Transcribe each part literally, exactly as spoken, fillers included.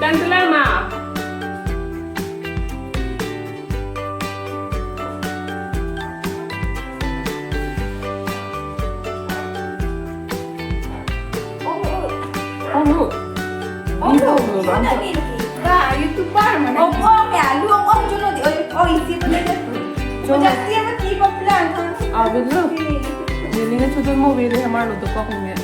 Kan telang ma. Oh, oh. Oh, no. Oh, no. Ba, YouTuber mana? Oh, oh, ya, lu, oh, oh, juno di, oh, oh, isi tu dia. Juno. Macam dia mati popular, ha? Ah, betul. Ini ni sudah mau beli sama lu tu kok ni.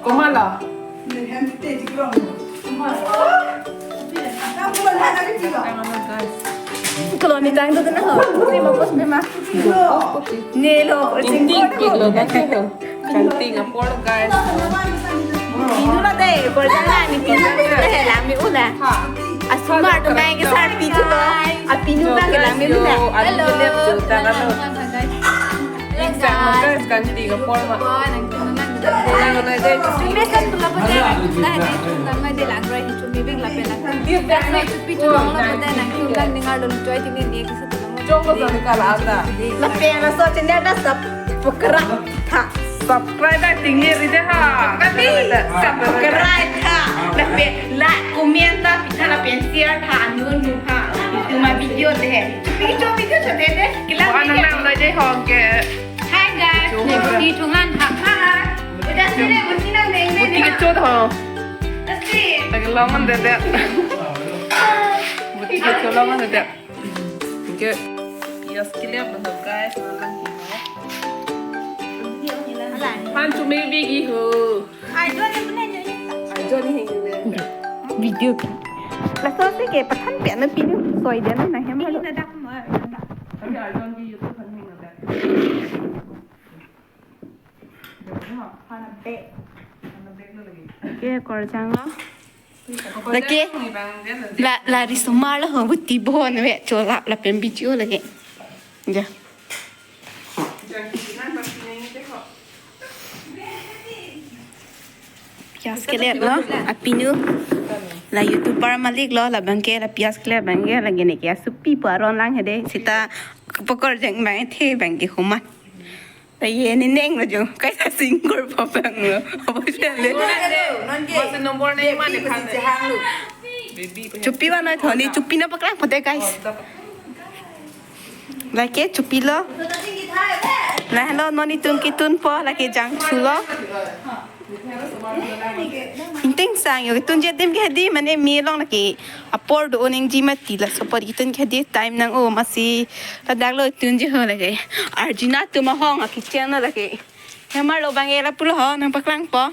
Komala. Kalau ni tang tu kena ho. Terima kasih memang. Nelo, Kanting pik lo, kan ho. Kanting apor, guys. Pinu la de, bor jala ni pinu la de, lang mi ula. Ha. Asomar tu main ke sar pi tu lo. A pinu la ke lang mi ula. Hello. Hello, guys. Exam, guys, kanting apor ma. Nang tu nang. Nang na de. Semester tu la pun de. Nang de, nang de lang roi tu mi big la pe lang. Dia dah na tu pi tu nang la pun de, nang tu nang dengar dulu joy tinggi ni ke. Chong ko sa kala ata. Lapen laso channel ta subscribe tha. Subscribe ta tinggi ri de ha. Kami subscribe tha. Lapen like, comment ta pitha lapen share tha, anu nu ha. Itu ma video de. Chupi chong video chode de. Kilang. Wah, video. Nang nang lo je hong ke. Hi guys. Chong. Nang si chungan ha. Hi. Udah sini, udah sini nang deng deng. Buti ke chot ho. Pasti. Lagi longan de de. Buti ke chot longan de de. Oke. Yes, clear betul, guys. Manang gitu. Han tu maybe gitu. Ai, dua ni pun hanya ni. Ai, dua ni hanya ni. Video. Laso si ke pathan pe na pinu soi dia na hem. Ini lo. Dak mo. Tapi ai, dua ni YouTube kan ni ada. Oke, korjang lo. Lake. La, la risomar lo ho, buti bon ve, chola, lapen bijo lake. Ja. Pias kelet lo, a pinu. La YouTuber malik lo, labang ke, la pias kelet bang ke, lake ne ke, supi pu aron lang hede, sita pokor jeng bang the bang ke homat. Ye ni neng lo jo. Kaisa singkur papang lo. Apa siya le? Masa nombor na iman ni kan. Chupi mana thoni, chupi na paklang pute, guys. Lake chupi lo. Na hello, non itun kitun po, lake jangchu lo. Ingting sang yo, kitun je dim ke di, mane mi long lake. Apor do oning ji mati laso apor kitun ke di time nang o masi ladak lo tun ji ho lake. Arjuna tu mahong a kitchen lo lake. Hemar lo bang e lapu lo ho nang paklang po.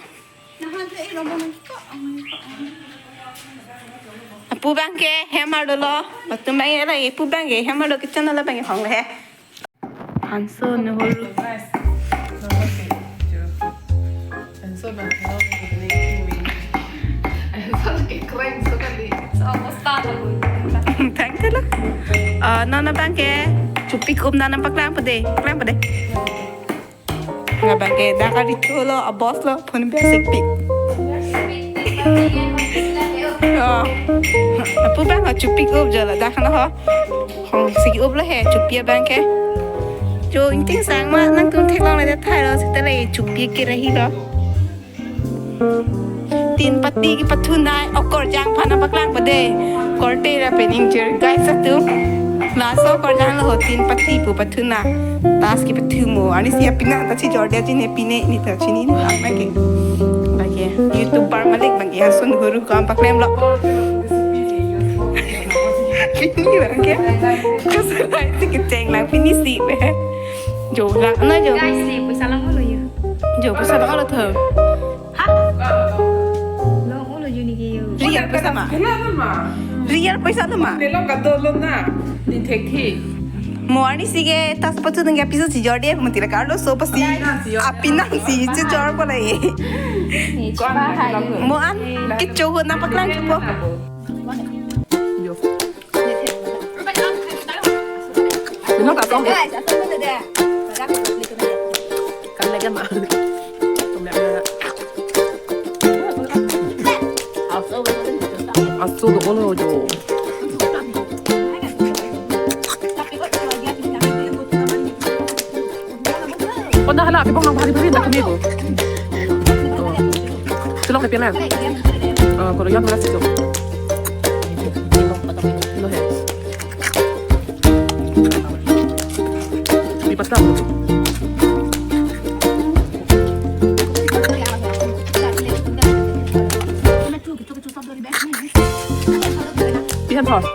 Apu bang ke hemar lo lo. Atum bang e la apu bang ke hemar lo kitchen lo bang e hong le he. Hanso nehor. Hanso bang, no, ini. Hanso lagi keren sekali. So, almost done. Thank you lah. Ah, nana bang ke, chupi kum nana paklang pade, paklang pade. Nga bang ke, dak ari chulo, a boss lo, phone biasa pi. Oh. Apu bang, chupi kum jala, dak na ho. Hong si up lo he, chupi abang ke. Jo ingting sang ma nangtum theklong le thai lo, sita le chupi ke rahi lo. Tin pati kepathu nai, o korjang aphan paklang pade. Korte ra pening jer guys atum. Laso korjang lo ho tin pati pu pathu na. Tas kepathu mo, ani si apina ta si Jordia jine pine ni ta chini ni lang lake. Lake YouTuber malik bang ya sun guru kam paklem lo. Pini bang ke. Kasalai si kecheng lang pini si be. Jo lang na jo. Guys, ni paisa lang lo yo. Jo paisa lang lo tho. Ha? Long ulo yo ni ke yo. Real paisa ma. Kena na ma. Real paisa lo ma. Telong ka do lo na. Ni thek thi. Mo ani si ke tas patu nang ya piso si Jordi mo tira karlo so pasi. Apinang si si jor pala ye. Mo an ke choho na paklang chupo. Ino ka song. Guys, asal mana deh? Kan lagi mah. Aso do ulo jo. Hala, kebong nang bhari bhari dak kami ko. Chelong le pian lang. Ah, koro yang mana situ? Lo he. Di pasta ko. Pian thos.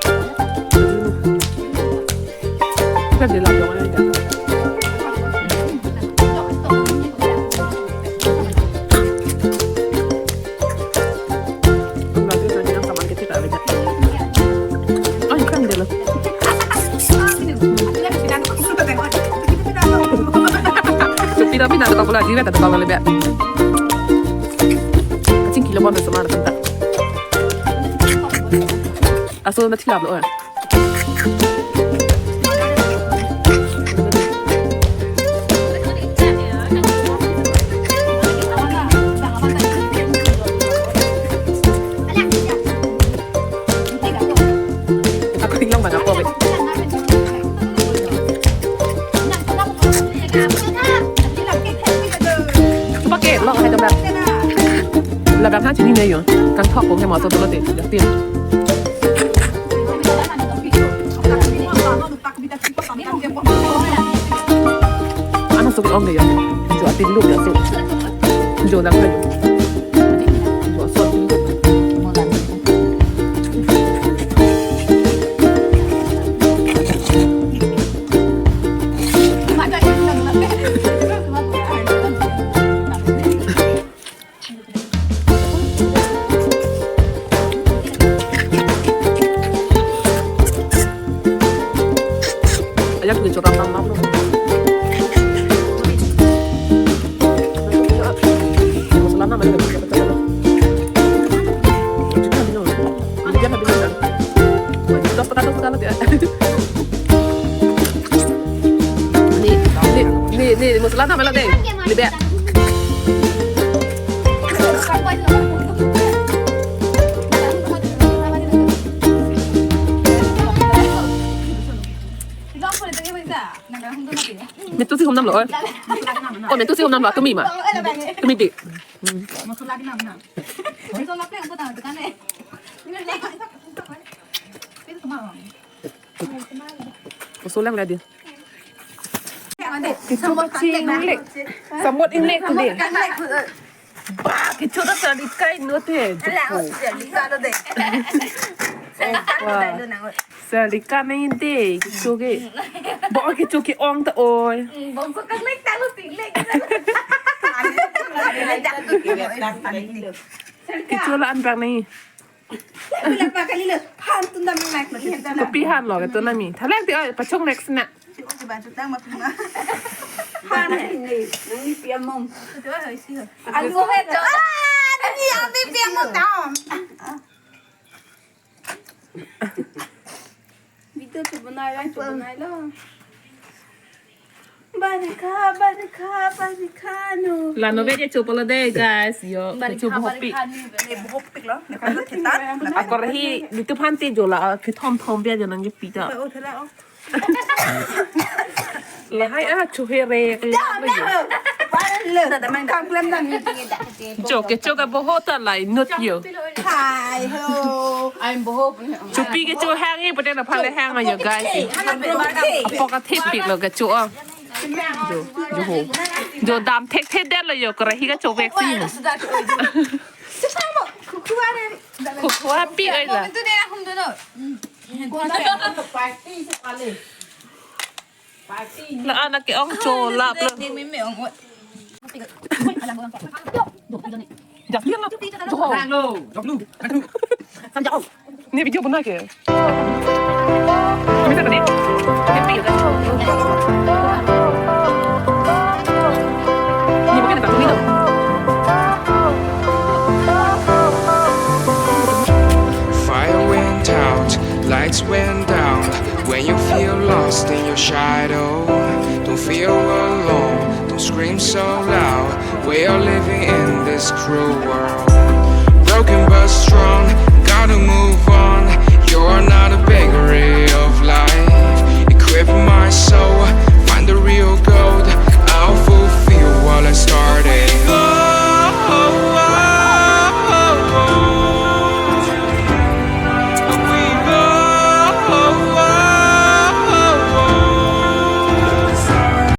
Pian de la yong na. Ang lagi sa niyang saman kita tak lagi. Ay, kan de la. So, pira pina tak pula di ta tak pula lebih. Kachingki lo bon sama tak. Aso na thilap lo, eh. Ako tinglang mana po, eh. Pakai lo, hai, dong, dah. Lagang ha chini ne yo. Kangthok ko he ma so dolo te. Tin. Ano so ong yo. Jo atin lu ya so. Jo lang ha yo. Jo so atin lu. Ayak ni chorap nam nam lo. Masala nam aja. Dos taka, dos taka lo dia. Ni, ni, ni, ni, masala nam lo deh. Lebih. Metu si humnam lo, oi. Oh, metu si humnam lo, tumi ma. Tumi di. Usulang lagi. Kecho ma chinglik. Samot inglek tu deh. Ba, kecho ta salikai no te. Ala, oh, salikai lo deh. Salikai lo deh, lo nang. Salikai nang deh, kecho ke. Ba, kecho ke-ong ta oi. Bongso kaklek ta lo tinglek. Kecho la-an bang ni. Kopi han lo, kecho nami. Thalang ti oi, pachong next na. Han ni, nang ni piamom. Alu he to. Ah, nang ni abi piamom dam. Video tu banai lang, tu banai lo. Barikha, barikha, barikha no. La no be kecho pulo deh, guys. Yo, kecho bohopik. Ni bohopik lo. Ni kalau kita. Akor hi, di tu phan te jo la, kethom thom be jo nang kepita. Oh, thela, oh. Lahai a chohere. Lo, lo. Pada lo. Tada main kam klem dan ni tinggi dah. Jo, kecho ke bohot ta la inut yo. Hai ho. I'm bohop. Chopi kecho hang e, pute na phale hang ayo, guys. Apok athipik lo kecho, ah. Jo, jo ho. Jo dam thekthedet lo yo, kora hi kecho vek si. Khukhu api oi la. La anak ke-ong cholap lo. Ni video banai ke? Bisa tadi? Ni bukan tak video. Fire went out, lights went down. When you feel lost in your shadow, don't feel alone, don't scream so loud. We are living in this cruel world.